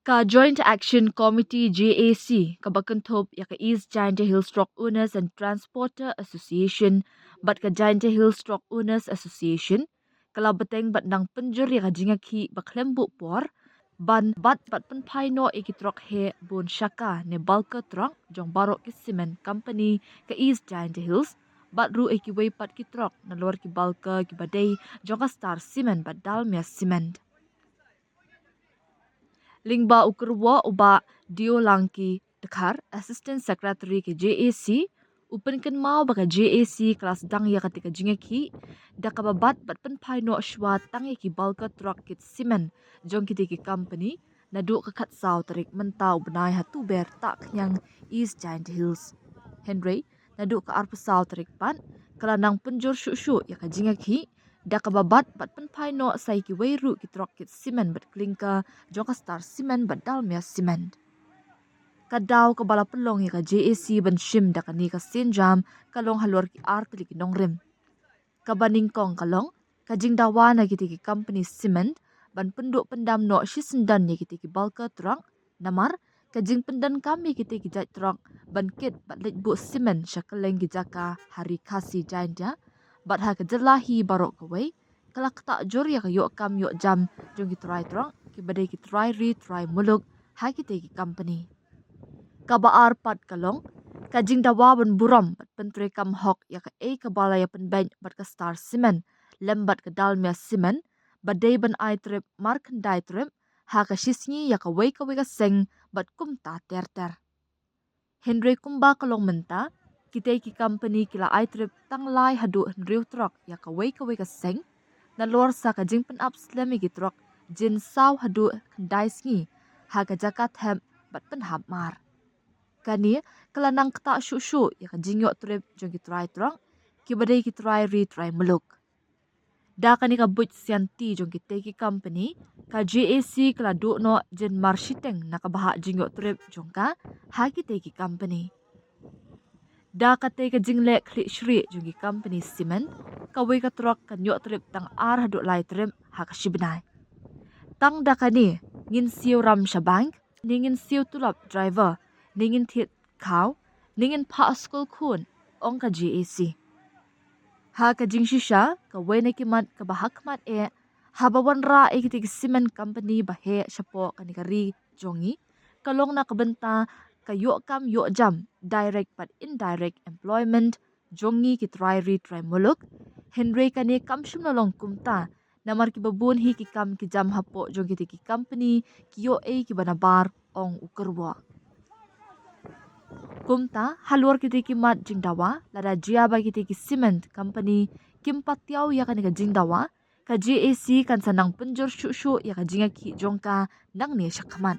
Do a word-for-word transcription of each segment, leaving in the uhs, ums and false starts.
Ka Joint Action Committee, J A C, kaba kynthup ïa ka East Jaintia Hills Truck Owners and Transporter Association bad ka Jaintia Hills Truck Owners Association, ka la bteng bad nang pynjur ïa ka jingïakhih ba khlem buh por ban bat bad pynphai noh ïa ki trok heh bun shaka ne bulker truck jong baroh ki cement company ka East Jaintia Hills bad ruh ïa kiwei pat ki trok nalor ki bulker kiba dei jong ka Star Cement bad Dalmia Cement. Lyngba u kyrwoh u Bah Deolangki Dkhar, Assistant Secretary ka J A C, u pynkynmaw ba ka J A C ka la sdang ïa kata ka jingïakhih da kaba bat bad pynphai noh shuwa tang ïa ki bulker truck kit cement jong kita ki company naduh ka khatsaw tarik mynta u bnai ha Tuber, Tahkhniang, East Jaintia Hills. Hynrei naduh ka arphew saw tarik pat ka la nang pynjur shuh shuh ïa ka jingïakhih da kaba bat bad pynphai noh sa ïa kiwei ruh ki trok kit cement bad clinker jong ka Star Cement bad Dalmia Cement. Ka daw kaba la pynlong ïa ka J A C ban shim da kane ka sienjam ka long halor ki ar tylli ki nongrim. Kaba nyngkong ka long ka jingdawa na kita ki company cement ban pynduh pyndam noh shisyndon ïa kita ki bulker truck, namar ka jingpyndonkam ïa kita ki jait trok ban kit bad leit buh cement sha kylleng ki jaka ha Ri Khasi Jaintia bad ha ka jylla hi baroh kawei, ka la ktah jur ïa ka ïoh kam ïoh jam jong ki trai trok kiba dei ki trai ri trai muluk ha kita ki company. Kaba ar pat ka long ka jingdawa ban burom bad pyntreikam hok ïa kaei kaba la ïa pynbeit bad ka Star Cement lem bad ka Dalmia Cement ba dei ban ai trip markhyndai trip ha ka shisngi ïa kawei kawei ka seng bad kumta ter ter. Hynrei kumba ka long mynta, kita ki company ki la ai trip tang lai haduh hynriew trok ïa kawei kawei ka seng, nalor sa ka jingpynap slem ïa ki trok jin saw haduh khyndai sngi ha ka jaka thep bad pynhap mar. Kane ka la nang ktah shuh shuh ïa ka jingïoh trip jong ki trai trok kiba dei ki trai ri trai muluk. Da kane ka buit sianti jong kita ki company, ka J A C ka la duh noh jin mar shiteng na ka bhah jingïoh trip jong ka ha kita ki company. Da kata ka jingleh khlieh shrieh jong ki company cement, kawei ka trok kan ïoh trip tang ar haduh lai trip ha ka shibnai. Tang da kane ngin siew ram sha bank, ne ngin siew tulop driver, ne ngin thied khaw, ne ngin phah skul khun, ong ka J A C. Ha ka jingshisha, kawei na ki mat kaba ha khmat eh haba wanrah ïa kita ki cement company ba heh shapoh kane ka ri jong ngi ka long na ka bynta ka ïoh kam ïoh jam direct bad indirect employment jong ngi ki trai ri trai muluk. Hynrei kane kam shym la long kumta, namar kiba bun hi ki kam ki jam hapoh jong kita ki company ki ïoh ei kiba nabar, ong u kyrwoh. Kumta halor kita ki mat jingdawa, lada jia ba kita ki cement company kim patiaw ïa kane ka jingdawa, ka J A C kan sa nang pynjur shuh shuh ïa ka jingïakhih jong ka nangne shakhmat.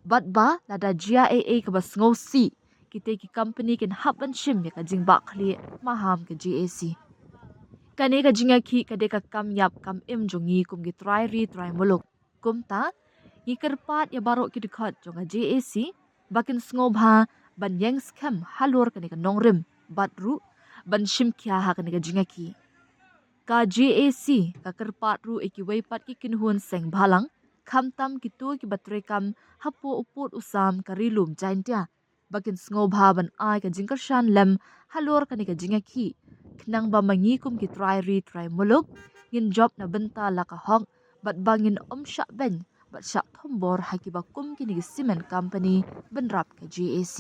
Bad ba lada jia ei ei kaba sngewsih, kita ki company kin hap ban shim ïa ka jingbah khlieh maham ka J A C. Kane ka jingïakhih ka dei ka kam ïap kam im jong ngi kum ki trai ri trai muluk. Kumta ngi kyrpad ïa baroh ki dkhot jong ka J A C ba kin sngewbha ban ïeng skhem halor kane ka nongrim bad ruh ban shim khia ha kane ka jingïakhih. Ka J A C ka kyrpad ruh ïa kiwei pat ki kynhun seng bhalang, khamtam kito kiba treikam hapoh u pud u sam ka Ri Lum Jaintia, ba kin sngewbha ban ai ka jingkyrshan lem halor kane ka jingïakhih, khnang ba ma ngi kum ki trai ri trai muluk ngin jop na bynta la ka hok bad ba ngin ym shah beiñ bad shah thombor ha kiba kum kine ki cement company bynrap ka J A C.